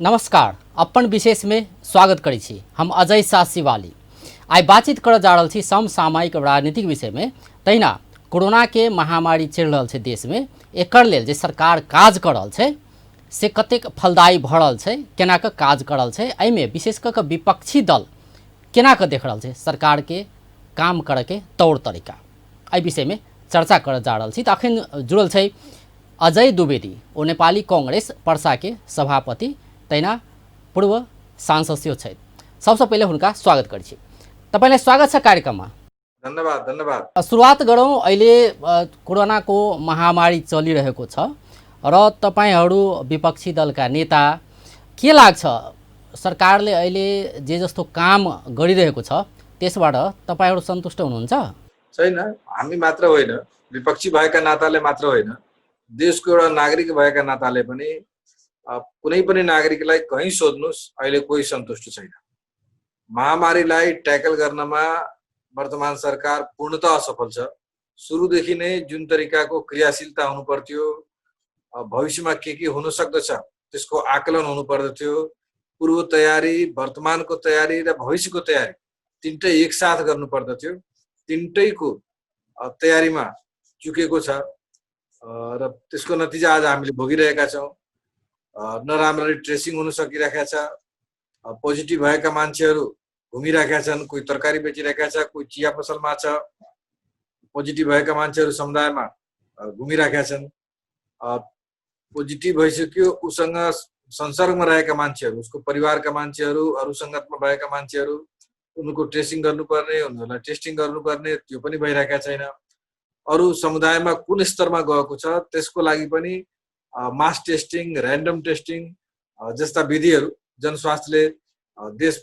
नमस्कार, अपन विशेष में स्वागत करी छी। हम अजय शाह शिवाली आई बातचीत कर जा रहा छी समसामयिक राजनीतिक विषय में। तहिना कोरोना के महामारी चल रहा है देश में, एकर लेल जे सरकार काज कर रहा है से कतेक फलदायी भ रहा है, केना के काज कर रहा है। एहिमे विशेष कर विपक्षी दल केना के देख रहा है सरकार के काम करे के तौर तरीका, एहि विषय में चर्चा कर जा रहा छी। अखन जुड़ल है अजय द्विवेदी, ओ नेपाली कांग्रेस पर्सा के सभापति तैना पूर्व सांसद छथि। सबसे पहले हुनका स्वागत करै छी। तपाईलाई स्वागत छ कार्यक्रममा। धन्यवाद धन्यवाद। सुरुवात गरौँ। अहिले कोरोना को महामारी चलिरहेको छ र तपाईहरू विपक्षी दलका नेता, के लाग्छ सरकारले अहिले जे जस्तो काम गरिरहेको छ त्यसबाट तपाईहरू सन्तुष्ट हुनुहुन्छ? छैन, हामी मात्र होइन, विपक्षी भएका नाताले मात्र होइन, देशको एउटा नागरिक भएका नाताले पनि कुनै पनि नागरिकलाई कहीँ सोध्नुस् अहिले कोही सन्तुष्ट छैन। महामारीलाई ट्याकल गर्नमा वर्तमान सरकार पूर्णतः असफल छ। सुरुदेखि नै जुन तरिकाको क्रियाशीलता हुनु पर्थ्यो, भविष्यमा के हुन सक्दछ त्यसको आकलन हुनु पर्दथ्यो, पूर्व तयारी, वर्तमानको तयारी र भविष्यको तयारी तीनटै एकसाथ गर्नु पर्दथ्यो। तीनटैको तयारीमा चुकेको छ र त्यसको नतिजा आज हामीले भोगिरहेका छौँ। नराम्ररी ट्रेसिङ हुन सकिरहेका छ, पोजिटिभ भएका मान्छेहरू घुमिरहेका छन्, कोही तरकारी बेचिरहेका छ, कोही चिया पसलमा छ, पोजिटिभ भएका मान्छेहरू समुदायमा घुमिरहेका छन्। पोजिटिभ भइसक्यो उसँग संसर्गमा रहेका मान्छेहरू, उसको परिवारका मान्छेहरू, अरू सङ्गतमा भएका मान्छेहरू, उनको ट्रेसिङ गर्नुपर्ने, उनीहरूलाई टेस्टिङ गर्नुपर्ने, त्यो पनि भइरहेका छैन। अरू समुदायमा कुन स्तरमा गएको छ त्यसको लागि पनि मास टेस्टिङ, ऱ्यान्डम टेस्टिङ जस्ता विधिहरू जनस्वास्थ्यले देश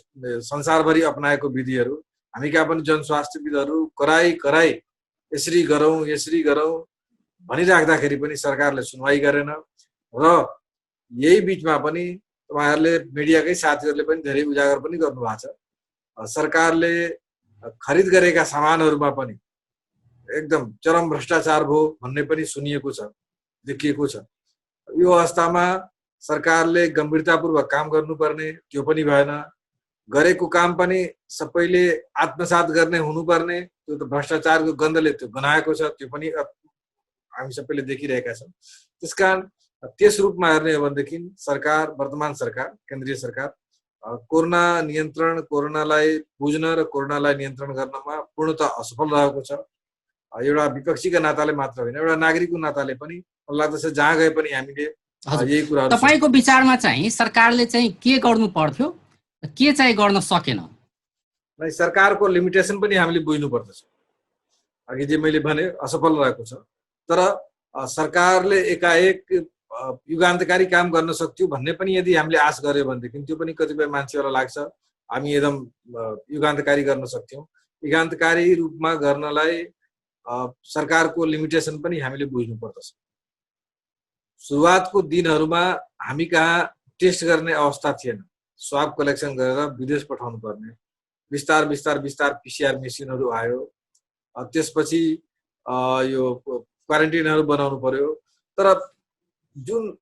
संसारभरि अपनाएको विधिहरू, हामी कहाँ पनि जनस्वास्थ्यविदहरू कराई यसरी गरौँ भनिराख्दाखेरि पनि सरकारले सुनवाई गरेन। र यही बिचमा पनि तपाईहरुले मिडियाकै साथीहरूले पनि धेरै उजागर पनि गर्नुभएको छ। सरकारले खरिद गरेका सामानहरूमा पनि एकदम चरम भ्रष्टाचार भयो भन्ने पनि सुनिएको छ, देखिएको छ। यो अवस्थामा सरकारले गम्भीरतापूर्वक काम गर्नुपर्ने, त्यो पनि भएन। गरेको काम पनि सबैले आत्मसात गर्ने हुनुपर्ने, त्यो त भ्रष्टाचारको गन्धले त्यो गनाएको छ, त्यो पनि हामी सबैले देखिरहेका छौँ। त्यसकारण त्यस रूपमा हेर्ने हो भनेदेखि सरकार, वर्तमान सरकार, केन्द्रीय सरकार कोरोना नियन्त्रण, कोरोनालाई बुझ्न र कोरोनालाई नियन्त्रण गर्नमा पूर्णतः असफल रहेको छ। एउटा विपक्षीका नाताले मात्र होइन, एउटा नागरिकको नाताले पनि लाग्दछ जहाँ गए पनि हामीले यही कुराहरू। तपाईको विचारमा चाहिँ सरकारले चाहिँ के गर्नु पर्थ्यो, के चाहिँ गर्न सकेन? नै सरकारको लिमिटेसन पनि हामीले बुझ्नु पर्दछ। अघि जे मैले भने असफल रहेको छ, तर सरकारले एकाएक युगान्तकारी काम गर्न सक्थ्यो भन्ने पनि यदि हामीले आश गर्यो भनेदेखि त्यो पनि कतिपय मान्छेहरूलाई लाग्छ हामी एकदम युगान्तकारी गर्न सक्थ्यौँ। युगान्तकारी रूपमा गर्नलाई सरकारको लिमिटेसन पनि हामीले बुझ्नु पर्दछ। सुरुवातको दिनहरूमा हामी कहाँ टेस्ट गर्ने अवस्था थिएन, स्वाब कलेक्सन गरेर विदेश पठाउनु पर्ने, बिस्तार पिसिआर मेसिनहरू आयो, त्यसपछि यो क्वारेन्टिनहरू बनाउनु पर्यो। तर जुन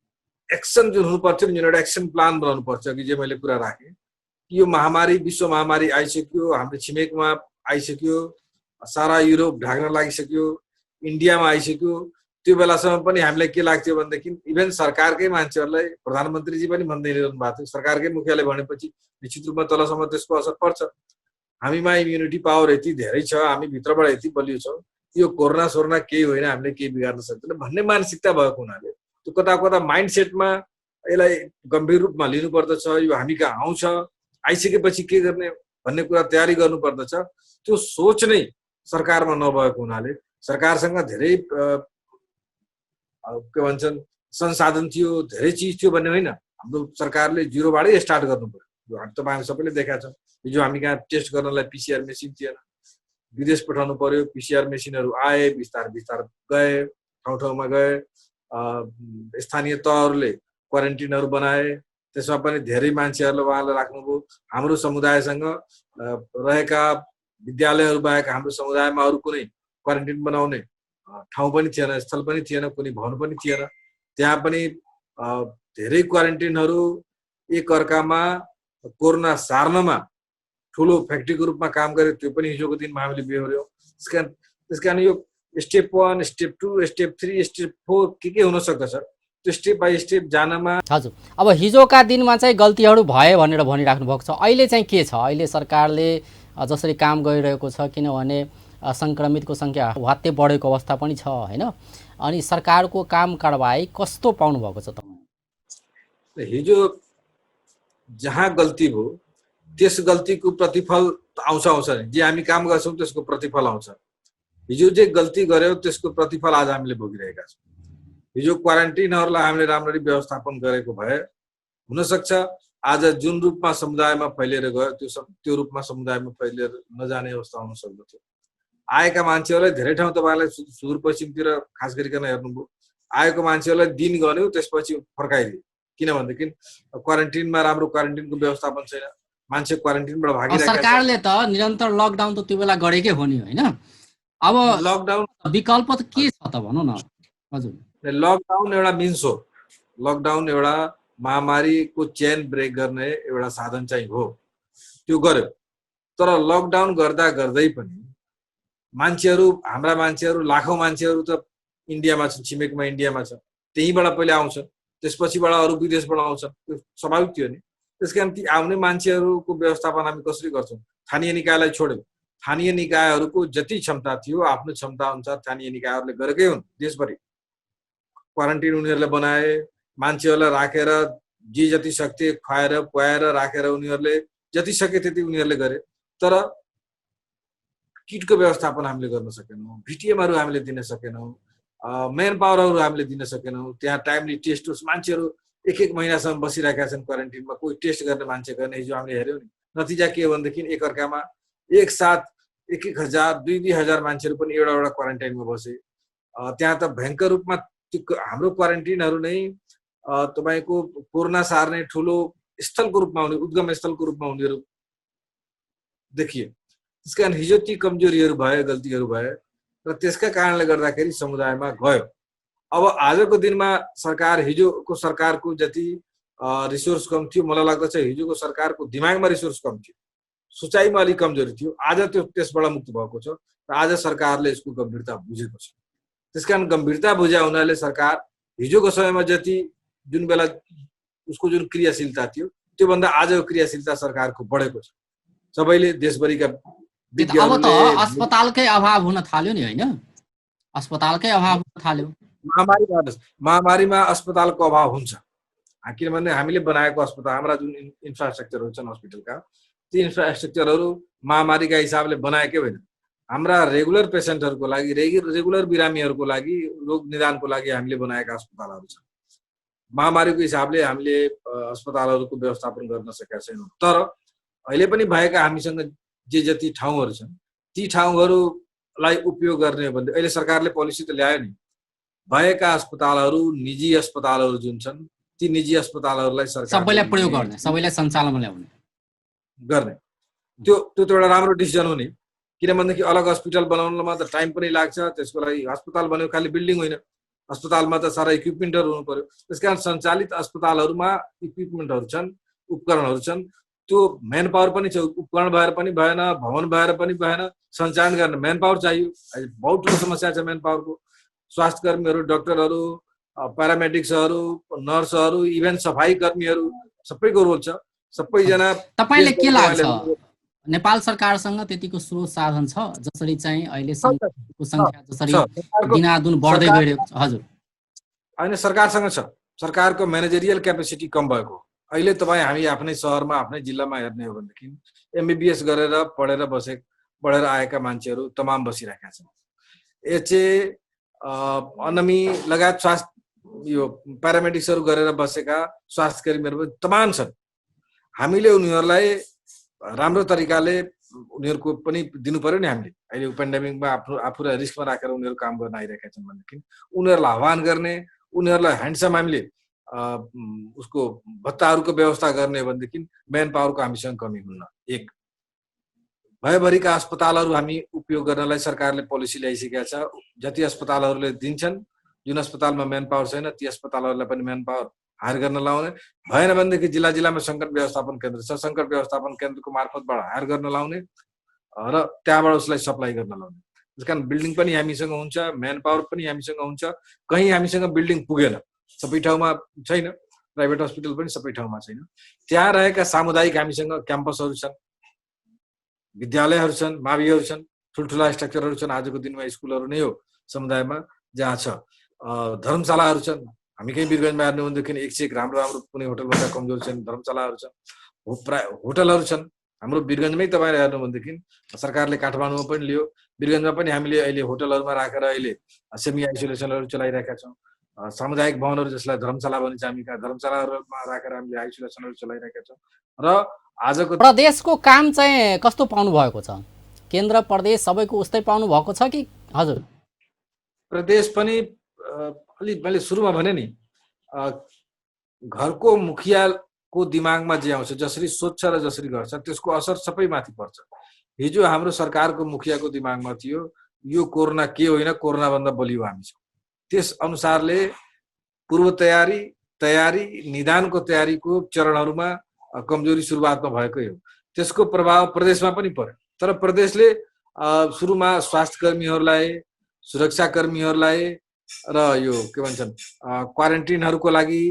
एक्सन जुन हुनु पर्थ्यो नि, एउटा एक्सन प्लान बनाउनु पर्छ। अघि जे मैले कुरा राखेँ, यो महामारी, विश्व महामारी आइसक्यो, हाम्रो छिमेकमा आइसक्यो, सारा युरोप ढाक्न लागिसक्यो, इन्डियामा आइसक्यो। त्यो बेलासम्म पनि हामीलाई के लाग्थ्यो भनेदेखि इभन सरकारकै मान्छेहरूलाई, प्रधानमन्त्रीजी पनि भन्दै रहनु भएको थियो, सरकारकै मुखियाले भनेपछि निश्चित रूपमा तलसम्म त्यसको असर पर्छ। हामीमा इम्युनिटी पावर यति धेरै छ, हामी भित्रबाट यति बलियो छौँ, यो कोरोना सोरोना केही होइन, हामीले केही बिगार्न सक्दैन भन्ने मानसिकता भएको हुनाले त्यो कता माइन्ड सेटमा यसलाई गम्भीर रूपमा लिनु पर्दछ। यो हामी कहाँ आउँछ, आइसकेपछि के गर्ने भन्ने कुरा तयारी गर्नु पर्दछ। त्यो सोच नै सरकारमा नभएको हुनाले सरकारसँग धेरै के भन्छन् संसाधन थियो, धेरै चिज थियो भन्ने होइन, हाम्रो सरकारले जिरोबाटै स्टार्ट गर्नु पर्यो। तपाईँ सबैले देखाएको छ, हिजो हामी कहाँ टेस्ट गर्नलाई पिसिआर मेसिन थिएन, विदेश पठाउनु पर्यो, पिसिआर मेसिनहरू आए, बिस्तार गए, ठाउँ गए, स्थानीय तहहरूले क्वारेन्टिनहरू बनाए, त्यसमा पनि धेरै मान्छेहरूलाई उहाँले राख्नुभयो। हाम्रो समुदायसँग रहेका विद्यालयहरू बाहेक हाम्रो समुदायमा अरू कुनै क्वारेन्टिन बनाउने ठाउँ पनि थिएन, स्थल पनि थिएन, कुनै भवन पनि थिएन। त्यहाँ पनि धेरै क्वारेन्टिनहरू एक अर्कामा कोरोना सार्नमा ठुलो फ्याक्ट्रीको रूपमा काम गरे, त्यो पनि हिजोको दिनमा हामीले बेहोर्यौँ। त्यसकारण यो स्टेप 1, स्टेप 2, स्टेप 3, स्टेप 4 के हुन सक्दछ, त्यो स्टेप बाई स्टेप जानमा। हजुर, अब हिजोका दिनमा चाहिँ गल्तीहरू भए भनेर भनिराख्नु भएको छ, अहिले चाहिँ के छ? अहिले सरकारले जसरी काम गरिरहेको छ, किनभने सङ्क्रमितको सङ्ख्या हत्ते बढेको अवस्था पनि छ होइन? अनि सरकारको काम कारबाही कस्तो पाउनु भएको छ तपाईँ? हिजो जहाँ गल्ती भयो त्यस गल्तीको प्रतिफल आउँछ नि, जे हामी काम गर्छौँ त्यसको प्रतिफल आउँछ। हिजो जे गल्ती गर्यो त्यसको प्रतिफल आज हामीले भोगिरहेका छौँ। हिजो क्वारेन्टिनहरूलाई हामीले राम्ररी व्यवस्थापन गरेको भए हुनसक्छ आज जुन रूपमा समुदायमा फैलिएर गयो त्यो रूपमा समुदायमा फैलिएर नजाने अवस्था हुन सक्दथ्यो। आएका मान्छेहरूलाई धेरै ठाउँ तपाईँलाई सुदूरपश्चिमतिर खास गरिकन हेर्नुभयो, आएको मान्छेहरूलाई दिन गऱ्यो त्यसपछि फर्काइदियो, किनभनेदेखि क्वारेन्टिनमा राम्रो क्वारेन्टिनको व्यवस्थापन छैन, मान्छे क्वारेन्टिनबाट भागिरहेका। सरकारले त निरन्तर लकडाउन त त्यो बेला गरेकै हो नि होइन? अब लकडाउन विकल्प त के छ त भनौँ न? हजुर, लकडाउन एउटा मिन्स हो, लकडाउन एउटा महामारीको चेन ब्रेक गर्ने एउटा साधन चाहिँ हो, त्यो गर्यो। तर लकडाउन गर्दा गर्दै पनि मान्छेहरू, हाम्रा मान्छेहरू, लाखौँ मान्छेहरू त इन्डियामा छन्, छिमेकमा इन्डियामा छ, त्यहीँबाट पहिले आउँछ, त्यसपछिबाट अरू विदेशबाट आउँछ, त्यो स्वाभाविक थियो नि। त्यस कारण ती आउने मान्छेहरूको व्यवस्थापन हामी कसरी गर्छौँ? स्थानीय निकायलाई छोड्यौँ। स्थानीय निकायहरूको जति क्षमता थियो आफ्नो क्षमता अनुसार स्थानीय निकायहरूले गरेकै हुन्। देशभरि क्वारेन्टिन उनीहरूले बनाए, मान्छेहरूलाई राखेर जे जति सक्थे खुवाएर पुवाएर राखेर उनीहरूले जति सके त्यति उनीहरूले गरे। तर किटको व्यवस्थापन हामीले गर्न सकेनौँ, भिटिएमहरू हामीले दिन सकेनौँ, मेन पावरहरू हामीले दिन सकेनौँ। त्यहाँ टाइमली टेस्ट होस्, मान्छेहरू 1-1 महिनासम्म बसिरहेका छन् क्वारेन्टिनमा, कोही टेस्ट गर्ने मान्छे गर्ने। हिजो हामीले हेऱ्यौँ नि, नतिजा के हो भनेदेखि एक अर्कामा एक साथ 1-1 हजार 2-2 हजार मान्छेहरू पनि एउटा क्वारेन्टाइनमा बसे। त्यहाँ त भयङ्कर रूपमा हाम्रो क्वारेन्टिनहरू नै तपाईँको कोरोना सार्ने ठुलो स्थलको रूपमा हुने, उद्गम स्थलको रूपमा उनीहरू देखिए। त्यसकारण हिजो ती कमजोरीहरू भए, गल्तीहरू भए र त्यसका कारणले गर्दाखेरि समुदायमा गयो। अब आजको दिनमा हिजोको सरकारको जति रिसोर्स कम थियो, मलाई लाग्दछ हिजोको सरकारको दिमागमा रिसोर्स कम थियो, सोचाइमा अलिक कमजोरी थियो। आज त्यो त्यसबाट मुक्त भएको छ र आज सरकारले यसको गम्भीरता बुझेको छ। त्यसकारण गम्भीरता बुझ्या हुनाले सरकार हिजोको समयमा जति जुन बेला उसको जुन क्रियाशीलता थियो त्योभन्दा आजको क्रियाशीलता सरकारको बढेको छ। सबैले देशभरिका अब त अस्पतालकै अभाव हुन थाल्यो नि होइन? अस्पतालकै अभाव हुन थाल्यो। महामारीमा अस्पतालको अभाव हुन्छ, किनभने हामीले बनाएको अस्पताल, हाम्रा जुन इन्फ्रास्ट्रक्चरहरू छन् हस्पिटलका, ती इन्फ्रास्ट्रक्चरहरू महामारीका हिसाबले बनाएकै होइन। हाम्रा रेगुलर पेसेन्टहरूको लागि, रेगुलर बिरामीहरूको लागि, रोग निदानको लागि हामीले बनाएका अस्पतालहरू छन्। महामारीको हिसाबले हामीले अस्पतालहरूको व्यवस्थापन गर्न सकेका छैनौँ। तर अहिले पनि भएका हामीसँग जे जति ठाउँहरू छन् ती ठाउँहरूलाई उपयोग गर्ने हो भने अहिले सरकारले पोलिसी त ल्यायो नि, भएका अस्पतालहरू, निजी अस्पतालहरू जुन छन् ती निजी अस्पतालहरूलाई सरकार सबैलाई प्रयोग गर्ने, सबैलाई सञ्चालनमा ल्याउने गर्ने, त्यो एउटा राम्रो डिसिजन हो नि। किनभनेदेखि अलग हस्पिटल बनाउनमा त टाइम पनि लाग्छ, त्यसको लागि अस्पताल बनेको खालि बिल्डिङ होइन, अस्पतालमा त सारा इक्विपमेन्टहरू हुनु पर्यो। त्यसकारण सञ्चालित अस्पतालहरूमा इक्विपमेन्टहरू छन्, उपकरणहरू छन्, त्यो मेन पावर पनि छ। उपकरण भएर पनि भएन, भवन भएर पनि भएन, सञ्चालन गर्ने मेन पावर चाहियो। बहुत ठुलो समस्या छ मेन पावरको। स्वास्थ्य कर्मीहरू, डाक्टरहरू, प्यारामेडिक्सहरू, नर्सहरू, इभेन सफाई कर्मीहरू सबैको रोल छ। सबैजना। तपाईँले के लाग्छ नेपाल सरकारसँग त्यतिको स्रोत साधन छ जसरी चाहिँ अहिले सङ्क्रमितको सङ्ख्या जसरी दिनादिन बढ्दै गइरहेको छ? हजुर, होइन, सरकारसँग छ। सरकारको म्यानेजरियल क्यापेसिटी कम भएको। अहिले तपाईँ हामी आफ्नै सहरमा, आफ्नै जिल्लामा हेर्ने हो भनेदेखि MBBS गरेर पढेर आएका मान्छेहरू तमाम बसिरहेका छन्। एचए, अनमी लगायत स्वास्थ्य यो प्यारामेडिक्सहरू गरेर बसेका स्वास्थ्य कर्मीहरू पनि तमाम छन्। हामीले उनीहरूलाई राम्रो तरिकाले उनीहरूको पनि दिनु पर्यो नि। हामीले अहिले पेन्डेमिकमा आफूलाई रिस्कमा राखेर उनीहरू काम गर्न आइरहेका छन् भनेदेखि उनीहरूलाई आह्वान गर्ने, उनीहरूलाई ह्यान्डसम हामीले उसको भत्ताहरूको व्यवस्था गर्ने हो भनेदेखि मेन पावरको हामीसँग कमी हुन्न। एक, भयभरिका अस्पतालहरू हामी उपयोग गर्नलाई सरकारले पोलिसी ल्याइसकेका छ। जति अस्पतालहरूले दिन्छन्, जुन अस्पतालमा मेन पावर छैन ती अस्पतालहरूलाई पनि मेन पावर हायर गर्न लाउने, भएन भनेदेखि जिल्ला जिल्लामा सङ्कट व्यवस्थापन केन्द्र छ, सङ्कट व्यवस्थापन केन्द्रको मार्फतबाट हायर गर्न लाउने र त्यहाँबाट उसलाई सप्लाई गर्न लाउने। त्यस कारण बिल्डिङ पनि हामीसँग हुन्छ, म्यान पावर पनि हामीसँग हुन्छ। कहीँ हामीसँग बिल्डिङ पुगेन, सबै ठाउँमा छैन, प्राइभेट हस्पिटल पनि सबै ठाउँमा छैन, त्यहाँ रहेका सामुदायिक हामीसँग क्याम्पसहरू छन्, विद्यालयहरू छन्, माविहरू छन्, ठुल्ठुला स्ट्रक्चरहरू छन्। आजको दिनमा स्कुलहरू नै हो समुदायमा जहाँ छ। धर्मशालाहरू छन्, हामी कहीँ वीरगञ्जमा हेर्नु भनेदेखि एक से एक राम्रो राम्रो कुनै होटलभन्दा कमजोर छैन, धर्मशालाहरू छन्, होटलहरू छन्। हाम्रो वीरगञ्जमै तपाईँले हेर्नु भनेदेखि सरकारले काठमाडौँमा पनि लियो, वीरगञ्जमा पनि हामीले अहिले होटलहरूमा राखेर अहिले सेमी आइसोलेसनहरू चलाइरहेका छौँ। सामुदायिक भवनहरू जसलाई धर्मशाला भनिन्छ, हामी कहाँ धर्मशालाहरूमा राखेर हामीले आइसोलेसनहरू चलाइरहेका छौँ। र आजको प्रदेशको काम चाहिँ कस्तो पाउनु भएको छ? केन्द्र प्रदेश सबैको उस्तै पाउनु भएको छ कि? हजुर, प्रदेश पनि अलि मैले सुरुमा भने नि, घरको मुखियाको दिमागमा जे आउँछ, जसरी सोच्छ र जसरी गर्छ त्यसको असर सबैमाथि पर्छ। हिजो हाम्रो सरकारको मुखियाको दिमागमा थियो यो कोरोना के होइन, कोरोनाभन्दा बलियो हामी छौँ। त्यस अनुसारले पूर्व तयारी निदानको तयारीको चरणहरूमा कमजोरी सुरुवातमा भएकै हो। त्यसको प्रभाव प्रदेशमा पनि पर्यो। तर प्रदेशले सुरुमा स्वास्थ्य कर्मीहरूलाई, सुरक्षाकर्मीहरूलाई र यो के भन्छन् क्वारेन्टिनहरूको लागि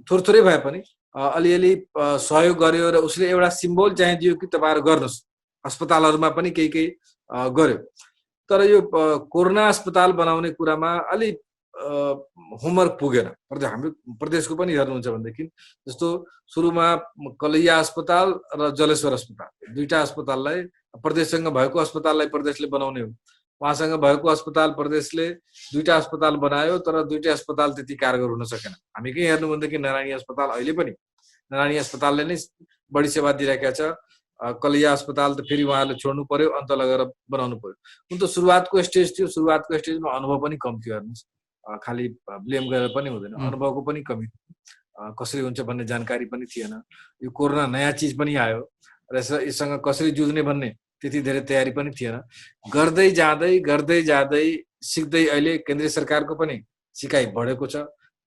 थोरै भए पनि अलिअलि सहयोग गर्यो र उसले एउटा सिम्बोल चाहिँ दियो कि तपाईँहरू गर्नुहोस्। अस्पतालहरूमा पनि केही गर्यो। तर यो कोरोना अस्पताल बनाउने कुरामा अलि होमवर्क पुगेन। हाम्रो प्रदेशको पनि हेर्नुहुन्छ भनेदेखि जस्तो सुरुमा कलैया अस्पताल र जलेश्वर अस्पताल, दुईटा अस्पताललाई प्रदेशसँग भएको अस्पताललाई प्रदेशले बनाउने हो। उहाँसँग भएको अस्पताल प्रदेशले दुईटा अस्पताल बनायो, तर दुईटै अस्पताल त्यति कारगर हुन सकेन। हामी के हेर्नु भनेदेखि नारायणी अस्पताल अहिले पनि नारायणी अस्पतालले नै बढी सेवा दिइरहेका छ। कलैया अस्पताल त फेरि उहाँहरूले छोड्नु पर्यो, अन्त लगेर बनाउनु पर्यो। कुन त सुरुवातको स्टेज थियो, सुरुवातको स्टेजमा अनुभव पनि कम थियो। हेर्नुहोस्, खालि ब्लेम गरेर पनि हुँदैन, अनुभवको पनि कमी, कसरी हुन्छ भन्ने जानकारी पनि थिएन। यो कोरोना नयाँ चिज पनि आयो र यससँग कसरी जुझ्ने भन्ने त्यति धेरै तयारी पनि थिएन। गर्दै जाँदै सिक्दै अहिले केन्द्रीय सरकारको पनि सिकाइ बढेको छ,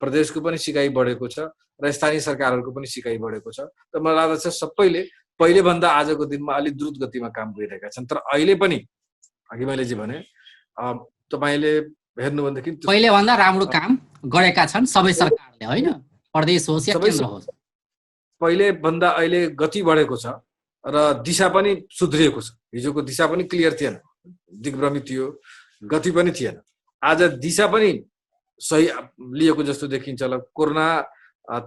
प्रदेशको पनि सिकाइ बढेको छ र स्थानीय सरकारहरूको पनि सिकाइ बढेको छ। त मलाई लाग्दछ सबैले पहिलेभन्दा आजको दिनमा अलिक द्रुत गतिमा काम गरिरहेका छन्। तर अहिले पनि अघि मैले जे भने तपाईँले हेर्नु भनेदेखि पहिले भन्दा राम्रो काम गरेका छन् सबै सरकारले, होइन प्रदेश होस् या केन्द्र होस्। पहिले भन्दा अहिले गति बढेको छ र दिशा पनि सुध्रिएको छ। हिजोको दिशा पनि क्लियर थिएन, दिग्भ्रमित थियो, गति पनि थिएन। आज दिशा पनि सही लिएको जस्तो देखिन्छ, कोरोना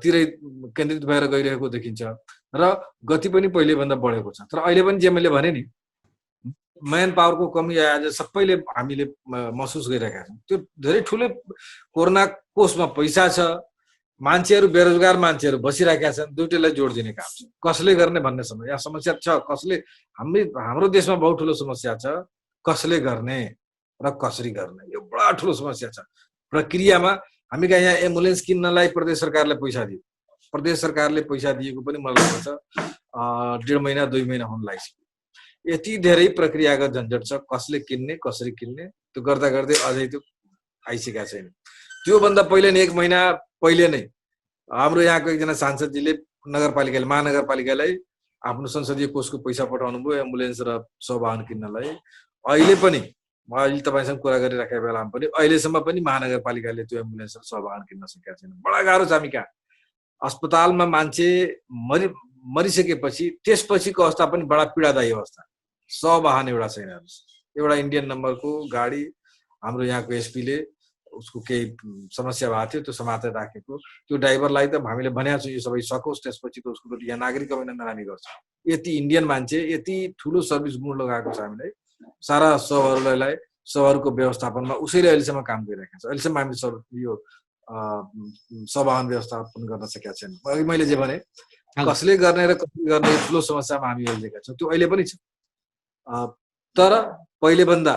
तिरै केन्द्रित भएर गइरहेको देखिन्छ र गति पनि पहिले भन्दा बढेको छ। तर अहिले पनि जे मैले भने नि, म्यान पावरको कमी आज सबैले हामीले महसुस गरिरहेका छौँ। त्यो धेरै ठुलो कोरोना कोषमा पैसा छ, मान्छेहरू बेरोजगार मान्छेहरू बसिरहेका छन्, दुइटैलाई जोड दिने काम छ। कसले गर्ने भन्ने समस्या छ। कसले हाम्रो देशमा बहुत ठुलो समस्या छ, कसले गर्ने र कसरी गर्ने, यो बडा ठुलो समस्या छ। प्रक्रियामा हामी कहाँ यहाँ एम्बुलेन्स किन्नलाई प्रदेश सरकारले पैसा दियो। प्रदेश सरकारले पैसा दिएको पनि मलाई लाग्छ 1.5 महिना 2 महिना हुन लागिसक्यो। यति धेरै प्रक्रियागत झन्झट छ, कसले किन्ने, कसरी किन्ने, त्यो गर्दा गर्दै अझै त्यो आइसकेका छैन। त्योभन्दा पहिले नै 1 महिना पहिले नै हाम्रो यहाँको एकजना सांसदजीले महानगरपालिकालाई आफ्नो संसदीय कोषको पैसा पठाउनु भयो एम्बुलेन्स र सवाहन किन्नलाई। अहिले पनि अहिले तपाईँसँग कुरा गरिराखेको बेलामा पनि अहिलेसम्म पनि महानगरपालिकाले त्यो एम्बुलेन्स र सवाहन किन्न सकेका छैन। बडा गाह्रो छ। हामी कहाँ अस्पतालमा मान्छे मरिसकेपछि त्यसपछिको अवस्था पनि बडा पीडादायी अवस्था। सवाहन एउटा छैन। एउटा इन्डियन नम्बरको गाडी हाम्रो यहाँको एसपीले उसको केही समस्या भएको थियो, त्यो समातेर राखेको, त्यो ड्राइभरलाई त हामीले भनेको छौँ यो सबै सकोस्, त्यसपछि त उसको यहाँ नागरिक अभिनन्दन हामी गर्छौँ। यति इन्डियन मान्छे, यति ठुलो सर्भिस गुण लगाएको छ हामीलाई। सारा सबहरूलाई सबहरूको व्यवस्थापनमा उसैले अहिलेसम्म काम गरिरहेको छ। अहिलेसम्म हामीले यो सवाहन व्यवस्थापन गर्न सकेका छैन। अघि मैले जे भने कसले गर्ने र कसले गर्ने ठुलो समस्यामा हामी अल्झेका छौँ, त्यो अहिले पनि छ। तर पहिले भन्दा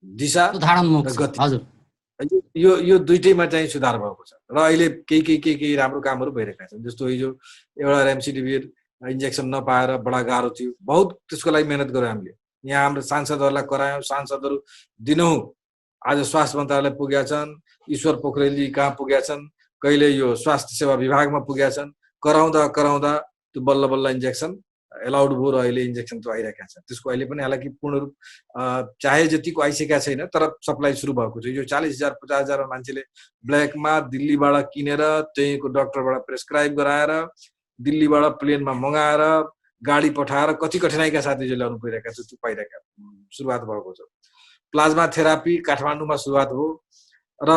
दिशा र गति यो दुइटैमा चाहिँ सुधार भएको छ र अहिले केही राम्रो कामहरू भइरहेका छन्। जस्तो हिजो एउटा रेमसिडिभिर इन्जेक्सन नपाएर बडा गाह्रो थियो, बहुत त्यसको लागि मेहनत गर्यौँ हामीले। यहाँ हाम्रो सांसदहरूलाई करायौँ, सांसदहरू दिनहुँ आज स्वास्थ्य मन्त्रालय पुगेका छन्, ईश्वर पोखरेलजी कहाँ पुगेका छन्, कहिले यो स्वास्थ्य सेवा विभागमा पुगेका छन्, कराउँदा त्यो बल्ल बल्ल इन्जेक्सन एलाउड भयो र अहिले इन्जेक्सन त आइरहेका छ। त्यसको अहिले पनि हालाकि पूर्ण रूप चाहे जतिको आइसकेका छैन, तर सप्लाई सुरु भएको छ। यो 40,000 50,000 मान्छेले ब्ल्याकमा दिल्लीबाट किनेर त्यहीँको डक्टरबाट प्रेस्क्राइब गराएर दिल्लीबाट प्लेनमा मगाएर गाडी पठाएर कति कठिनाइका साथ यो ल्याउनु परिरहेका छ, त्यो पाइरहेका सुरुवात भएको छ। प्लाज्मा थेरापी काठमाडौँमा सुरुवात भयो र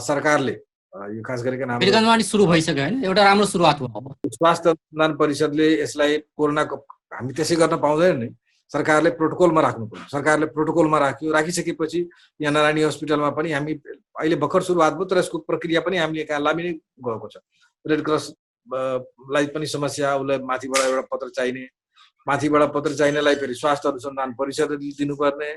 सरकारले यो खास गरिकन वीरगन्जमा पनि सुरु भइसक्यो हैन, एउटा राम्रो सुरुवात भयो। स्वास्थ्य अनुसन्धान परिषदले यसलाई कोरोनाको हामी त्यसै गर्न पाउँदैन नि, सरकारले प्रोटोकलमा राख्नु पर्यो। सरकारले प्रोटोकलमा राखिसकेपछि यहाँ नारायणी हस्पिटलमा पनि हामी अहिले भर्खर सुरुवात भयो, तर यसको प्रक्रिया पनि हामीले कहाँ लामि नै गएको छ। रेड क्रस लाई पनि समस्या, उसलाई माथिबाट एउटा पत्र चाहिने, माथिबाट पत्र चाहिनेलाई फेरि स्वास्थ्य अनुसन्धान परिषदले दिनुपर्ने,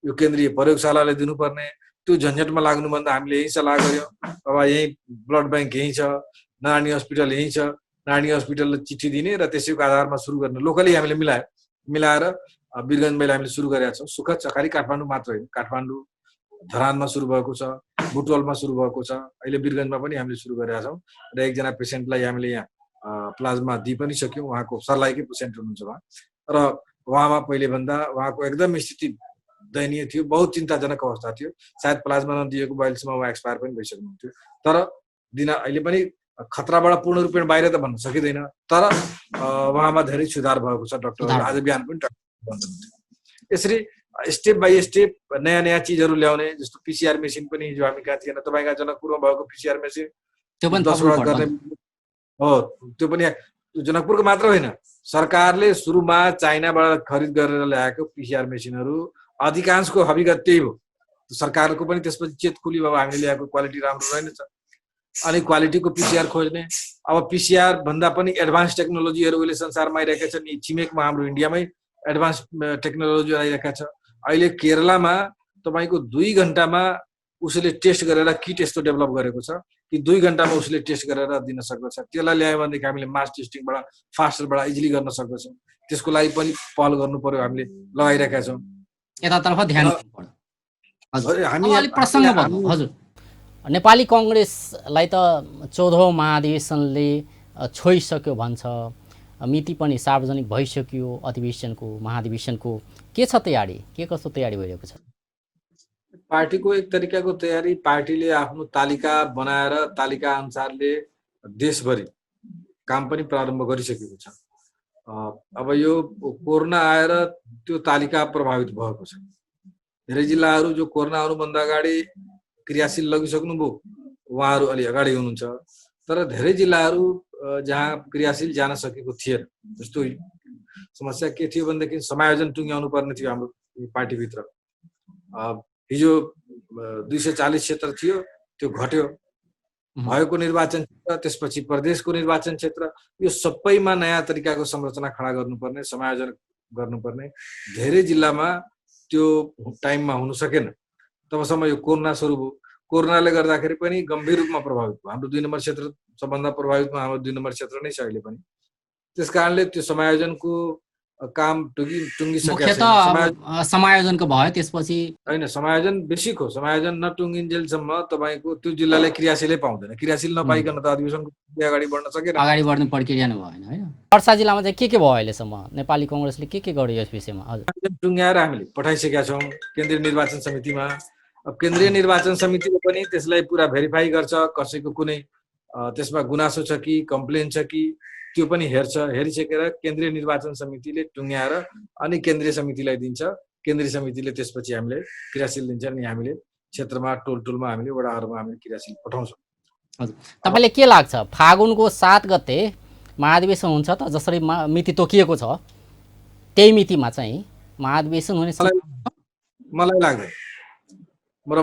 यो केन्द्रीय प्रयोगशालाले दिनुपर्ने, त्यो झन्झटमा लाग्नुभन्दा हामीले यही सल्लाह गर्यौँ। अब यही ब्लड ब्याङ्क यहीँ छ, नारायणी हस्पिटल यहीँ छ, नारायणी हस्पिटलले चिठी दिने र त्यसैको आधारमा सुरु गर्ने लोकली हामीले मिलाएर वीरगन्जमा हामीले सुरु गरेका छौँ। सुखद छ, खालि काठमाडौँ मात्र होइन, काठमाडौँ धरानमा सुरु भएको छ, बुटवलमा सुरु भएको छ, अहिले वीरगन्जमा पनि हामीले सुरु गरेका छौँ। र एकजना पेसेन्टलाई हामीले यहाँ प्लाज्मा दिइ पनि सक्यौँ। उहाँको सर्लाहीकै पेसेन्ट हुनुहुन्छ उहाँ, र उहाँमा पहिले भन्दा उहाँको एकदम स्थिति दयनीय थियो, बहुत चिन्ताजनक अवस्था थियो। सायद प्लाज्मा नदिएको अहिलेसम्म उहाँ एक्सपायर पनि भइसक्नुहुन्थ्यो। तर अहिले पनि खतराबाट पूर्ण रूपमा बाहिर त भन्न सकिँदैन, तर उहाँमा धेरै सुधार भएको छ। डक्टरहरू आज बिहान पनि भन्नुहुन्थ्यो। यसरी स्टेप बाई स्टेप नयाँ नयाँ चिजहरू ल्याउने, जस्तो पिसिआर मेसिन पनि हिजो हामी कहाँ थिएन, तपाईँका जनकपुरमा भएको पिसिआर मेसिन त्यो पनि 10वटा गर्ने हो। त्यो पनि जनकपुरको मात्र होइन, सरकारले सुरुमा चाइनाबाट खरिद गरेर ल्याएको पिसिआर मेसिनहरू अधिकांशको हकीकत त्यही हो। सरकारको पनि त्यसपछि चेत खुली, अब हामीले ल्याएको क्वालिटी राम्रो रहेनछ, अनि क्वालिटीको पिसिआर खोज्ने। अब पिसिआर भन्दा पनि एडभान्स टेक्नोलोजीहरू अहिले संसारमा आइरहेका छन्। छिमेकमा हाम्रो इन्डियामै एडभान्स टेक्नोलोजी आइरहेका छ। अहिले केरलामा तपाईँको 2 घण्टामा उसले टेस्ट गरेर किट यस्तो डेभलप गरेको छ कि 2 घण्टामा उसले टेस्ट गरेर दिन सक्दछ। त्यसलाई ल्यायो भनेदेखि हामीले मास टेस्टिङबाट फास्टरबाट इजिली गर्न सक्दछौँ। त्यसको लागि पनि पहल गर्नु पर्यो, हामीले लगाइरहेका छौँ। यतातर्फ ध्यान दिनु पर्यो। हजुर, हामी अलिक प्रसङ्ग भन्नु। हजुर, नेपाली कङ्ग्रेसलाई त 14औं महाधिवेशनले छोइसक्यो भन्छ, मिति पनि सार्वजनिक भइसक्यो अधिवेशनको, महाधिवेशनको। के छ तयारी, के कस्तो तयारी भइरहेको छ? पार्टीको एक तरिकाको तयारी, पार्टीले आफ्नो तालिका बनाएर तालिका अनुसारले देशभरि काम पनि प्रारम्भ गरिसकेको छ। अब यो कोरोना आएर त्यो तालिका प्रभावित भएको छ। धेरै जिल्लाहरू जो कोरोना आउनुभन्दा अगाडि क्रियाशील लगिसक्नुभयो, उहाँहरू अलि अगाडि हुनुहुन्छ। तर धेरै जिल्लाहरू जहाँ क्रियाशील जान सकेको थिएन। जस्तो समस्या के थियो भनेदेखि समायोजन टुङ्ग्याउनु पर्ने थियो हाम्रो पार्टीभित्र। हिजो 240 क्षेत्र थियो, त्यो घट्यो। भएको निर्वाचन क्षेत्र, त्यसपछि प्रदेशको निर्वाचन क्षेत्र, यो सबैमा नयाँ तरिकाको संरचना खडा गर्नुपर्ने, समायोजन गर्नुपर्ने। धेरै जिल्लामा त्यो टाइममा हुन सकेन। तबसम्म यो कोरोना सुरु भयो। कोरोनाले गर्दाखेरि पनि गम्भीर रूपमा प्रभावित भयो। हाम्रो 2 नम्बर क्षेत्र सबभन्दा प्रभावितमा हाम्रो 2 नम्बर क्षेत्र नै छ अहिले पनि। त्यस कारणले त्यो समायोजनको काम टुङ्गिसकेको छैन। समायोजनको भयो, त्यसपछि होइन, समायोजन बेसिक हो। समायोजन नटुङ्गिन्जेलसम्म तपाईँको त्यो जिल्लाले क्रियाशीलै पाउँदैन। क्रियाशील नपाइकन त अधिवेशनको अगाडि बढ्न सकेन, अगाडि बढ्ने प्रक्रिया नै भएन हैन। पर्सा जिल्लामा चाहिँ के भयो अहिलेसम्म? नेपाली कङ्ग्रेसले के गर्यो यस विषयमा? हजुर, टुङ्ग्याएर हामीले पठाइसकेका छौँ केन्द्रीय निर्वाचन समितिमा। अब केन्द्रीय निर्वाचन समितिले पनि त्यसलाई पुरा भेरिफाई गर्छ, कसैको कुनै त्यसमा गुनासो छ कि कम्प्लेन छ कि त्यो पनि हेर्छ। हेरिसकेर केन्द्रीय निर्वाचन समितिले टुङ्ग्याएर अनि केन्द्रीय समितिलाई दिन्छ। केन्द्रीय समितिले त्यसपछि हामीले क्रियाशील दिन्छ, अनि हामीले क्षेत्रमा टोलमा हामीले वडाहरूमा हामीले क्रियाशील पठाउँछौँ। हजुर, तपाईँलाई के लाग्छ फागुनको 7 गते महाधिवेशन हुन्छ त? जसरी मिति तोकिएको छ त्यही मितिमा चाहिँ महाधिवेशन हुने मलाई लाग्दैन। र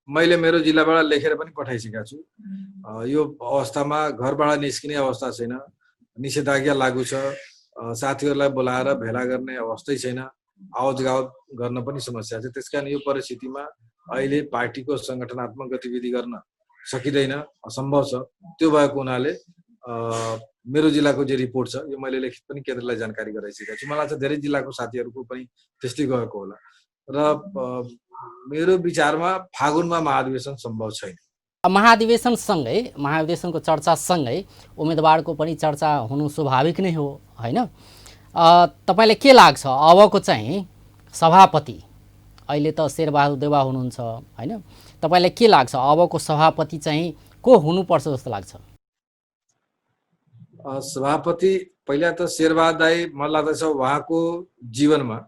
मैले मेरो जिल्लाबाट लेखेर पनि पठाइसकेका छु। यो अवस्थामा घरबाट निस्किने अवस्था छैन, निषेधाज्ञा लागू छ, साथीहरूलाई बोलाएर भेला गर्ने अवस्थै छैन, आवत जावत गर्न पनि समस्या छ। त्यसकारण यो परिस्थितिमा अहिले पार्टीको सङ्गठनात्मक गतिविधि गर्न सकिँदैन, असम्भव छ। त्यो भएको हुनाले मेरो जिल्लाको जे रिपोर्ट छ यो मैले लिखित पनि केन्द्रलाई जानकारी गराइसकेको छु। मलाई चाहिँ धेरै जिल्लाको साथीहरूको पनि त्यस्तै गएको होला। र मेरो विचारमा फागुनमा महाधिवेशन सम्भव छैन। महाधिवेशनको चर्चासँगै उम्मेदवारको पनि चर्चा हुनु स्वाभाविक नै हो हैन? तपाईलाई के लाग्छ अबको चाहिँ सभापति, अहिले त शेरबहादुर देउवा हुनुहुन्छ हैन, तपाईलाई के लाग्छ अबको सभापति चाहिँ को हुनुपर्छ जस्तो लाग्छ? सभापति पहिला त शेरबहादुर दाई मलाई लाग्दछ उहाँको जीवनमा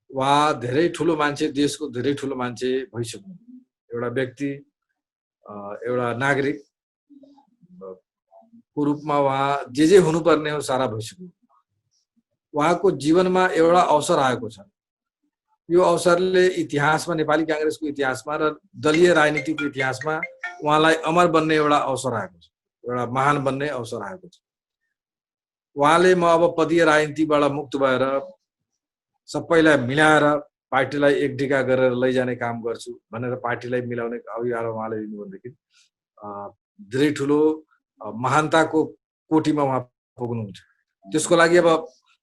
उहाँ धेरै ठुलो मान्छे, देशको धेरै ठुलो मान्छे भइसक्नु, एउटा व्यक्ति, एउटा नागरिक को रूपमा उहाँ जे हुनुपर्ने हो सारा भइसक्नु। उहाँको जीवनमा एउटा अवसर आएको छ। यो अवसरले इतिहासमा, नेपाली कांग्रेसको इतिहासमा र दलीय राजनीतिको इतिहासमा उहाँलाई अमर बन्ने एउटा अवसर आएको छ, एउटा महान बन्ने अवसर आएको छ। उहाँले म अब पदीय राजनीतिबाट मुक्त भएर सबैलाई मिलाएर पार्टीलाई एकडिका गरेर लैजाने काम गर्छु भनेर पार्टीलाई मिलाउने अभियान उहाँले लिनुभएदेखि धेरै ठुलो महानताको कोटीमा उहाँ पुग्नुहुन्छ। त्यसको लागि अब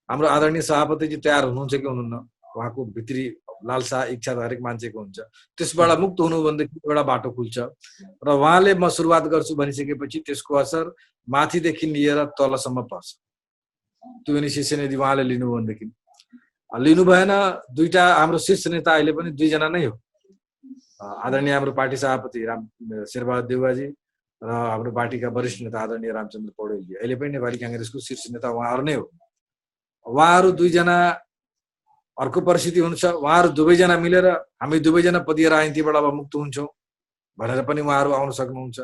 हाम्रो आदरणीय सभापतिजी तयार हुनुहुन्छ कि हुनुहुन्न, उहाँको भित्री लालसा इच्छा हरेक मान्छेको हुन्छ। त्यसबाट मुक्त हुनु भनेदेखि एउटा बाटो खुल्छ र उहाँले म सुरुवात गर्छु भनिसकेपछि त्यसको असर माथिदेखि लिएर तलसम्म पर्छ। त्यो इनिसिएसन यदि उहाँले लिनु भनेदेखि लिनु भएन, दुईटा हाम्रो शीर्ष नेता अहिले पनि दुईजना नै हो, आदरणीय हाम्रो पार्टी सभापति शेरबहादुर देउवाजी र हाम्रो पार्टीका वरिष्ठ नेता आदरणीय रामचन्द्र पौडेलजी, अहिले पनि नेपाली कांग्रेसको शीर्ष नेता उहाँहरू नै हो। उहाँहरू दुईजना अर्को परिस्थिति हुन्छ, उहाँहरू दुवैजना मिलेर हामी दुवैजना पदीय राजनीतिबाट अब मुक्त हुन्छौँ भनेर पनि उहाँहरू आउन सक्नुहुन्छ,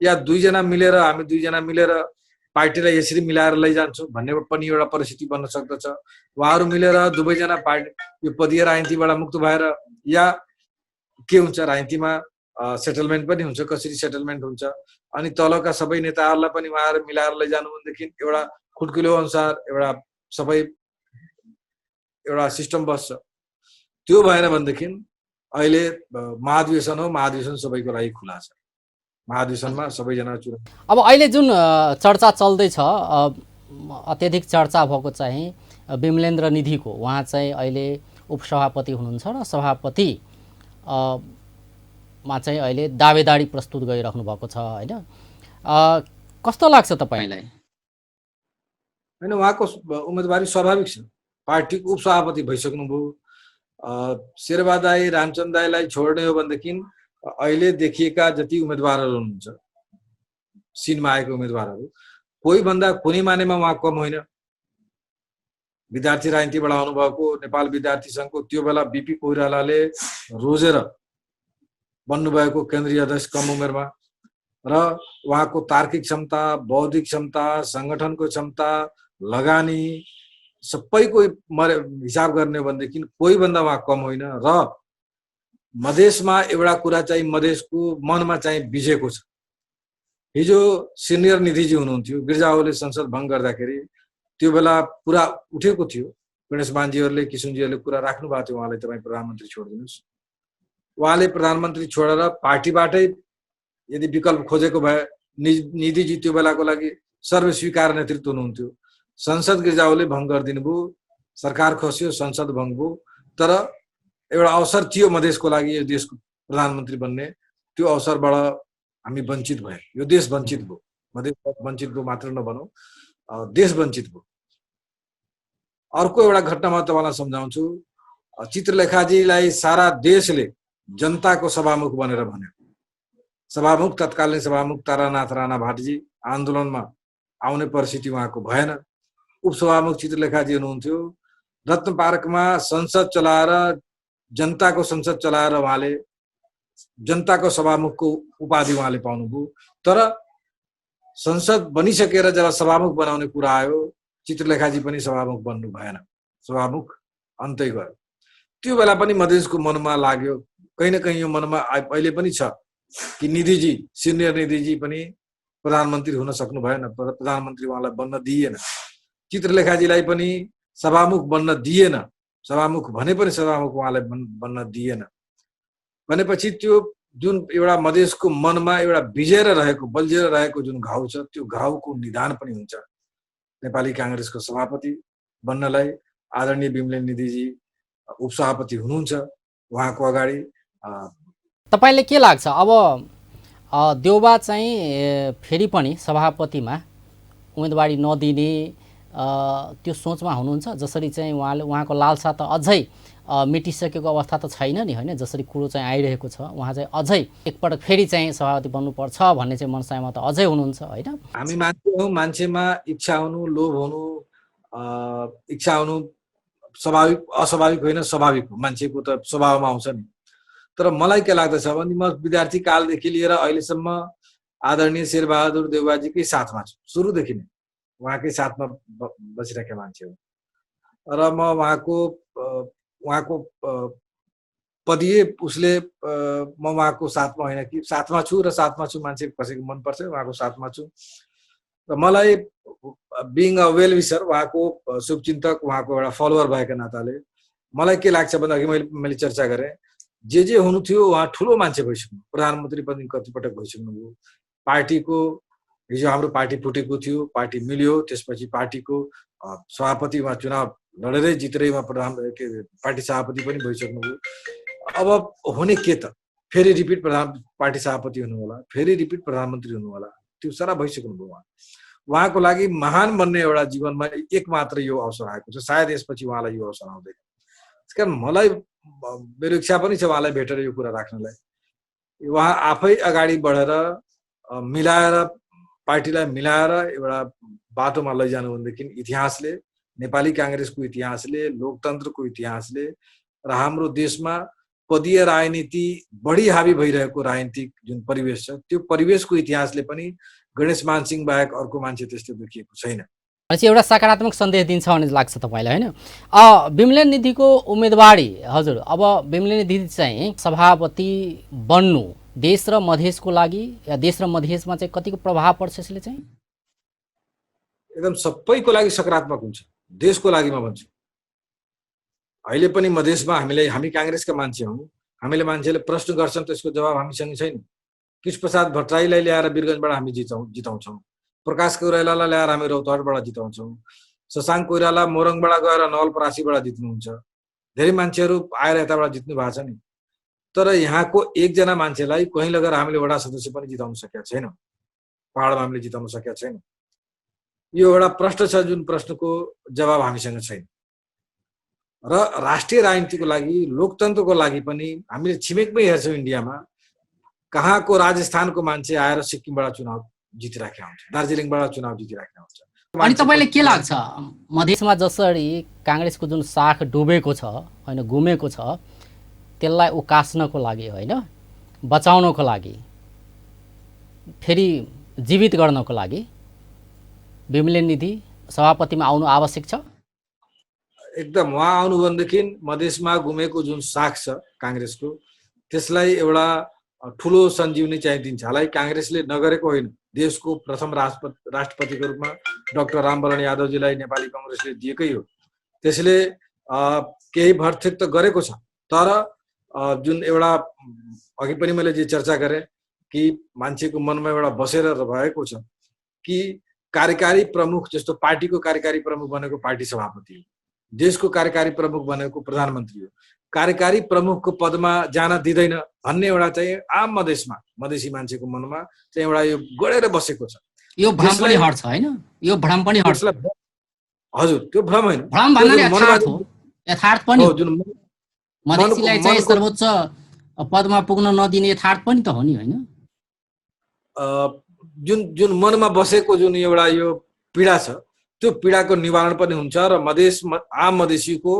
या दुईजना मिलेर हामी दुईजना मिलेर पार्टीलाई यसरी मिलाएर लैजान्छौँ भन्ने पनि एउटा परिस्थिति बन्न सक्दछ। उहाँहरू मिलेर दुवैजना पार्टी यो पदीय राजनीतिबाट मुक्त भएर या के हुन्छ, राजनीतिमा सेटलमेन्ट पनि हुन्छ, कसरी सेटलमेन्ट हुन्छ, अनि तलका सबै नेताहरूलाई पनि उहाँहरू मिलाएर लैजानु भनेदेखि एउटा खुड्किलो अनुसार एउटा सबै एउटा सिस्टम बस्छ। त्यो भएन भनेदेखि अहिले महाधिवेशन हो, महाधिवेशन सबैको लागि खुला छ, महाधिवेशनमा सबैजना चुनाव। अब अहिले जुन चर्चा चल्दैछ, अत्यधिक चर्चा भएको चाहिँ विमलेन्द्र निधिको, उहाँ चाहिँ अहिले उपसभापति हुनुहुन्छ र सभापति मा चाहिँ अहिले दावेदारी प्रस्तुत गरिराख्नु भएको छ हैन? कस्तो लाग्छ तपाईलाई? हैन, उहाँको उम्मेदवारी स्वाभाविक छ, पार्टीको उपसभापति भइसक्नुभयो। शेरबहादुर दाई, रामचन्द्र दाईलाई छोड्ने हो भनेदेखि अहिले देखिएका जति उम्मेदवारहरू हुनुहुन्छ, सिनमा आएको उम्मेदवारहरू, कोही भन्दा कुनै मानेमा उहाँ कम होइन। विद्यार्थी राजनीतिबाट आउनुभएको नेपाल विद्यार्थी सङ्घको त्यो बेला बीपी कोइरालाले रोजेर बन्नुभएको केन्द्रीय अध्यक्ष कम उमेरमा, र उहाँको तार्किक क्षमता, बौद्धिक क्षमता, सङ्गठनको क्षमता, लगानी सबैको हिसाब गर्ने हो भनेदेखि कोही भन्दा उहाँ कम होइन। र मधेसमा एउटा कुरा चाहिँ मधेसको मनमा चाहिँ बिजेको छ। हिजो सिनियर निधिजी हुनुहुन्थ्यो, गिर्जाहरूले संसद भङ्ग गर्दाखेरि त्यो बेला पुरा उठेको थियो, गणेश मानजीहरूले, किशुनजीहरूले कुरा राख्नु भएको थियो उहाँलाई, तपाईँ प्रधानमन्त्री छोडिदिनुहोस्। उहाँले प्रधानमन्त्री छोडेर पार्टीबाटै यदि विकल्प खोजेको भए, निधिजी त्यो बेलाको लागि सर्वस्वीकार नेतृत्व हुनुहुन्थ्यो। संसद गिर्जाहरूले भङ्ग गरिदिनु भयो, सरकार खस्यो, संसद भङ्ग भयो, तर एउटा अवसर थियो मधेसको लागि यो देशको प्रधानमन्त्री बन्ने, त्यो अवसरबाट हामी वञ्चित भयो, यो देश वञ्चित भयो। मधेस वञ्चित भयो मात्र नभनौँ, देश वञ्चित भयो। अर्को एउटा घटना म तपाईँलाई सम्झाउँछु। चित्रलेखाजीलाई सारा देशले जनताको सभामुख भनेर भन्यो। सभामुख, तत्कालीन सभामुख तारानाथ राणा भाटजी आन्दोलनमा आउने परिस्थिति उहाँको भएन। उपसभामुख चित्रलेखाजी हुनुहुन्थ्यो। रत्न पार्कमा संसद चलाएर, जनताको संसद चलाएर उहाँले जनताको सभामुखको उपाधि उहाँले पाउनुभयो। तर संसद बनिसकेर जब सभामुख बनाउने कुरा आयो, चित्रलेखाजी पनि सभामुख बन्नु भएन, सभामुख अन्तै गयो। त्यो बेला पनि मधेसको मनमा लाग्यो, कहीँ न कहीँ यो मनमा अहिले पनि छ कि निधिजी, सिनियर निधिजी पनि प्रधानमन्त्री हुन सक्नु भएन, प्रधानमन्त्री उहाँलाई बन्न दिइएन। चित्रलेखाजीलाई पनि सभामुख बन्न दिइएन, सभामुख भने पनि सभामुख उहाँलाई बन्न दिइएन भनेपछि त्यो जुन एउटा मधेसको मनमा एउटा बिजेर रहेको, बल्झेर रहेको जुन घाउ छ, त्यो घाउको निदान पनि हुन्छ। नेपाली कांग्रेसको सभापति बन्नलाई आदरणीय विमलेन्द्र निधिजी उपसभापति हुनुहुन्छ। उहाँको अगाडि तपाईले के लाग्छ अब देउबा चाहिँ फेरि पनि सभापतिमा उम्मेदवारी नदिने त्यो सोचमा हुनुहुन्छ? जसरी चाहिँ उहाँको लालसा त अझै मेटिसकेको अवस्था त छैन नि होइन, जसरी कुरो चाहिँ आइरहेको छ, उहाँ चाहिँ अझै एकपटक फेरि चाहिँ सभापति बन्नुपर्छ भन्ने चाहिँ मनसायमा त अझै हुनुहुन्छ होइन? हामी मान्छे हौँ, मान्छेमा इच्छा हुनु, लोभ हुनु, इच्छा हुनु स्वाभाविक अस्वाभाविक होइन, स्वाभाविक हो, मान्छेको त स्वभावमा आउँछ नि। तर मलाई के लाग्दछ भने म विद्यार्थी कालदेखि लिएर अहिलेसम्म आदरणीय शेरबहादुर देउबाजीकै साथमा छु, सुरुदेखि नै उहाँकै साथमा बसिरहेका मान्छे हो र म उहाँको पदीय उसले म उहाँको साथमा होइन कि साथमा छु र साथमा छु मान्छे कसैको मनपर्छ उहाँको साथमा छु र मलाई बिङ अ वेल विसर उहाँको शुभचिन्तक उहाँको एउटा फलोवर भएका नाताले मलाई के लाग्छ भन्दा मैले चर्चा गरेँ जे हुनु थियो उहाँ ठुलो मान्छे भइसक्नु, प्रधानमन्त्री पनि कतिपटक भइसक्नुभयो, पार्टीको हिजो हाम्रो पार्टी फुटेको थियो, पार्टी मिल्यो, त्यसपछि पार्टीको सभापति उहाँ चुनाव लडेरै जितेरै उहाँ पार्टी सभापति पनि भइसक्नुभयो। अब हुने के त फेरि रिपिट पार्टी सभापति हुनु होला, फेरि रिपिट प्रधानमन्त्री हुनु होला, त्यो सारा भइसक्नुभयो उहाँको लागि महान बन्ने एउटा जीवनमा एक मात्र यो अवसर आएको छ, सायद यसपछि उहाँलाई यो अवसर आउँदैन। त्यसकारण मलाई मेरो इच्छा पनि छ उहाँलाई भेटेर यो कुरा राख्नलाई। उहाँ आफै अगाडि बढेर मिलाएर पार्टीलाई मिलाएर एउटा बाटोमा लैजानु भनेदेखि इतिहासले, नेपाली काङ्ग्रेसको इतिहासले, लोकतन्त्रको इतिहासले र हाम्रो देशमा पदीय राजनीति बढी हावी भइरहेको राजनीतिक जुन परिवेश छ त्यो परिवेशको इतिहासले पनि गणेश मानसिंह बाहेक अर्को मान्छे त्यस्तो देखिएको छैन। एउटा सकारात्मक सन्देश दिन्छ भन्ने लाग्छ तपाईँलाई होइन? विमलेन निधिको उम्मेदवारी, हजुर अब विमलेन निधि चाहिँ सभापति बन्नु देश र मधेसको लागि या देश र मधेसमा चाहिँ कतिको प्रभाव पर्छ यसले चाहिँ? एकदम सबैको लागि सकारात्मक हुन्छ, देशको लागि म भन्छु। अहिले पनि मधेसमा हामी काङ्ग्रेसका मान्छे हौँ, हामीले मान्छेले प्रश्न गर्छन् त्यसको जवाब हामीसँग छैन। कृष्णप्रसाद भट्टराईलाई ल्याएर वीरगञ्जबाट हामी जिताउँछौँ, प्रकाश कोइरालालाई ल्याएर हामी रौतहटबाट जिताउँछौँ, शशाङ्क कोइराला मोरङबाट गएर नवलपरासीबाट जित्नुहुन्छ, धेरै मान्छेहरू आएर यताबाट जित्नु भएको छ नि। तर यहाँको एकजना मान्छेलाई कहीँ लगेर हामीले वडा सदस्य पनि जिताउन सकेका छैनौँ, पहाडमा हामीले जिताउन सकेका छैनौँ। यो एउटा प्रश्न छ जुन प्रश्नको जवाब हामीसँग छैन। र राष्ट्रिय राजनीतिको लागि, लोकतन्त्रको लागि पनि हामीले छिमेकमै हेर्छौँ इन्डियामा कहाँको राजस्थानको मान्छे आएर सिक्किमबाट चुनाव जितिराखेका हुन्छ, दार्जिलिङबाट चुनाव जितिराखेका हुन्छ। अनि तपाईँलाई के लाग्छ मधेसमा जसरी काङ्ग्रेसको जुन साख डुबेको छ होइन, गुमेको छ, त्यसलाई उकास्नको लागि होइन, बचाउनको लागि, फेरि जीवित गर्नको लागि विमलेन निधि सभापतिमा आउनु आवश्यक छ? एकदम उहाँ आउनु भनेदेखि मधेसमा गुमेको जुन साख छ काङ्ग्रेसको त्यसलाई एउटा ठुलो सञ्जीवनी चाहिँ दिन्छ। हालाकि काङ्ग्रेसले नगरेको होइन, देशको प्रथम राष्ट्रपतिको रूपमा डाक्टर रामवरण यादवजीलाई नेपाली काङ्ग्रेसले दिएकै हो, त्यसले केही भरथेक त गरेको छ। तर जुन एउटा अघि पनि मैले जे चर्चा गरेँ कि मान्छेको मनमा एउटा बसेर भएको छ कि कार्यकारी प्रमुख जस्तो पार्टीको कार्यकारी प्रमुख बनेको पार्टी सभापति हो, देशको कार्यकारी प्रमुख बनेको प्रधानमन्त्री हो, कार्यकारी प्रमुखको पदमा जान दिँदैन भन्ने एउटा चाहिँ आम मधेसी मान्छेको मनमा चाहिँ एउटा यो गडेर बसेको छ। यो भ्रम पनि हट्छ होइन? यो भ्रम पनि हट्छ। हजुर, त्यो भ्रम होइन, भ्रम भन्नाले यथार्थ हो, यथार्थ पनि हो। जुन मधेसीलाई चाहिँ सर्वोच्च पदमा पुग्न नदिने यथार्थ पनि त हो नि होइन? जुन मनमा बसेको जुन एउटा यो पीडा छ त्यो पीडाको निवारण पनि हुन्छ र आम मधेसीको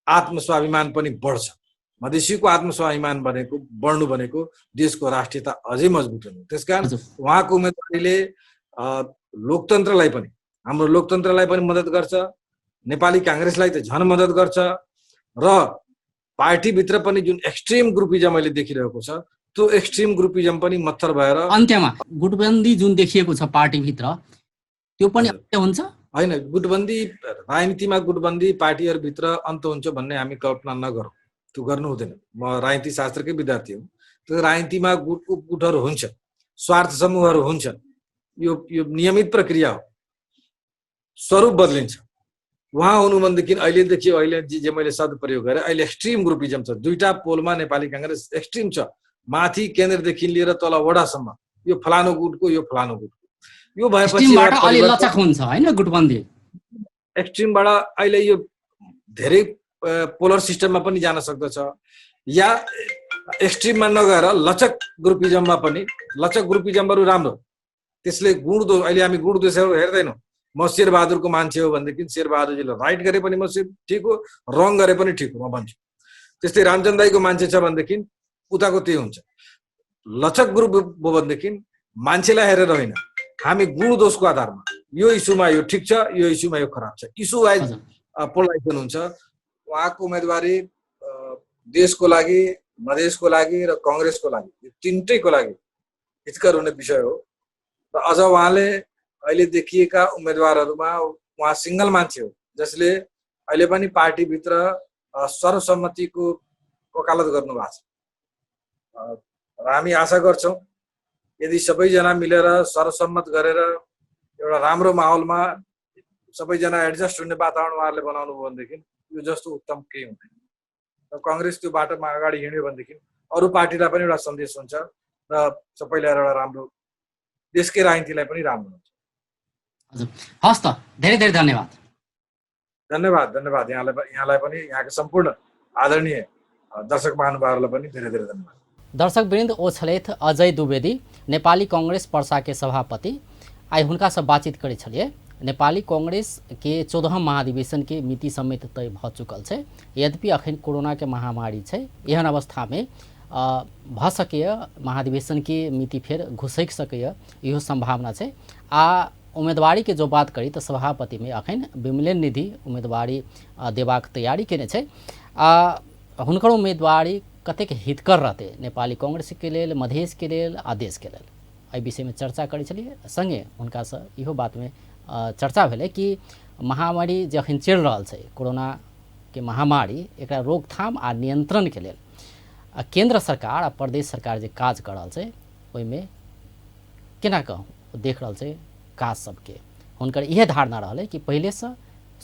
आत्मस्वाभिमान पनि बढ्छ। मधेसीको आत्मस्वाभिमान बढ्नु भनेको देशको राष्ट्रियता अझै मजबुत हुनु। त्यसकारण उहाँको उम्मेदवारीले लोकतन्त्रलाई पनि, हाम्रो लोकतन्त्रलाई पनि मद्दत गर्छ, नेपाली काङ्ग्रेसलाई त झन् मद्दत गर्छ र पार्टीभित्र पनि जुन एक्सट्रिम ग्रुपिजम अहिले देखिरहेको छ त्यो एक्सट्रिम ग्रुपिजम पनि मत्थर भएर अन्त्यमा गुटबन्दी जुन देखिएको छ पार्टीभित्र त्यो पनि अन्त्य हुन्छ होइन। गुटबन्दी राजनीतिमा गुटबन्दी पार्टीहरूभित्र अन्त हुन्छ भन्ने हामी कल्पना नगरौँ, त्यो गर्नु हुँदैन। म राजनीति शास्त्रकै विद्यार्थी हुँ, त्यो राजनीतिमा गुटहरू हुन्छ, स्वार्थ समूहहरू हुन्छ, यो नियमित प्रक्रिया हो, स्वरूप बदलिन्छ। उहाँ हुनु भनेदेखि अहिले जे मैले शब्द प्रयोग गरेँ, अहिले एक्सट्रिम ग्रुपिजम छ, दुईटा पोलमा नेपाली काङ्ग्रेस एक्सट्रिम छ, माथि केन्द्रदेखि लिएर तल वडासम्म यो फलानु गुटको यो फलानु गुटको यो भएपछि स्ट्रिमबाट अलि लचक हुन्छ हैन गुटबन्दी एक्सट्रिमबाट अहिले यो धेरै पोलर सिस्टममा पनि जान सक्दछ या एक्सट्रिममा नगएर लचक ग्रुपिजममा पनि लचक ग्रुपिजमहरू राम्रो त्यसले गुण दोष अहिले हामी गुण दोषहरू हेर्दैनौँ म शेरबहादुरको मान्छे हो भनेदेखि शेरबहादुरजीले राइट गरे पनि म ठिक हो रङ गरे पनि ठिक हो म भन्छु त्यस्तै रामचन्द्र दाईको मान्छे छ भनेदेखि उताको त्यही हुन्छ लचक ग्रुप हो भनेदेखि मान्छेलाई हेरेर होइन हामी गुण दोषको आधारमा यो इस्युमा यो ठिक छ यो इस्युमा यो खराब छ इस्यु वाइज पोलराइजेसन हुन्छ उहाँको उम्मेदवारी देशको लागि मधेसको लागि र कङ्ग्रेसको लागि यो तिनटैको लागि हितकर हुने विषय हो र अझ उहाँले अहिले देखिएका उम्मेदवारहरूमा उहाँ सिङ्गल मान्छे हो जसले अहिले पनि पार्टीभित्र सर्वसम्मतिको वकालत गर्नुभएको छ र हामी आशा गर्छौँ यदि सबैजना मिलेर सर्वसम्मत गरेर एउटा राम्रो माहौलमा सबैजना एडजस्ट हुने वातावरण उहाँहरूले बनाउनु भयो भनेदेखि यो जस्तो उत्तम केही हुँदैन र कङ्ग्रेस त्यो बाटोमा अगाडि हिँड्यो भनेदेखि अरू पार्टीलाई पनि एउटा सन्देश हुन्छ र सबैलाई एउटा राम्रो देशकै राजनीतिलाई पनि राम्रो हुन्छ हस् त धेरै धेरै धन्यवाद धन्यवाद यहाँलाई पनि यहाँको सम्पूर्ण आदरणीय दर्शक महानुभावहरूलाई पनि धेरै धेरै धन्यवाद दर्शकवृन्द ओ छलथि अजय द्विवेदी नेपाली कांग्रेस पर्सा के सभापति आइ हुनका से बातचीत करे छलिए नेपाली कांग्रेस के 14वां महाधिवेशन के मिति समेत तय भ चुकल है यद्यपि अखन कोरोना के महामारी है एहन अवस्था में भ सके महाधिवेशन के मिति फेर घुसैक सके इहो संभावना है आ उम्मीदवारी के जो बात करी तो सभापति में अखन विमलेन निधि उम्मीदवारी देबाक तैयारी केने छै हुनकर उम्मीदवारी कतेक हितकर रहते नेपाली कांग्रेस के लेल मधेश के लेल आ देश के लेल एहि विषय में चर्चा करै छलिए संगे हुनका से इहो बात में चर्चा भेलै कि महामारी जखन चलि रहल छै कोरोना के महामारी एकरा रोकथाम आ नियंत्रण के लेल केंद्र सरकार आ प्रदेश सरकार जे काज कर रहल छै ओहि में केना कहूँ देख रहल छै काज सबके हुनकर इहे धारणा रहलै कि पहले से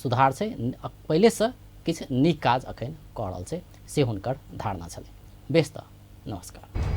सुधार छै पहले से किछु नीक काज अखन कऽ रहल छै से हुनकर धारणा छलै बेस त नमस्कार।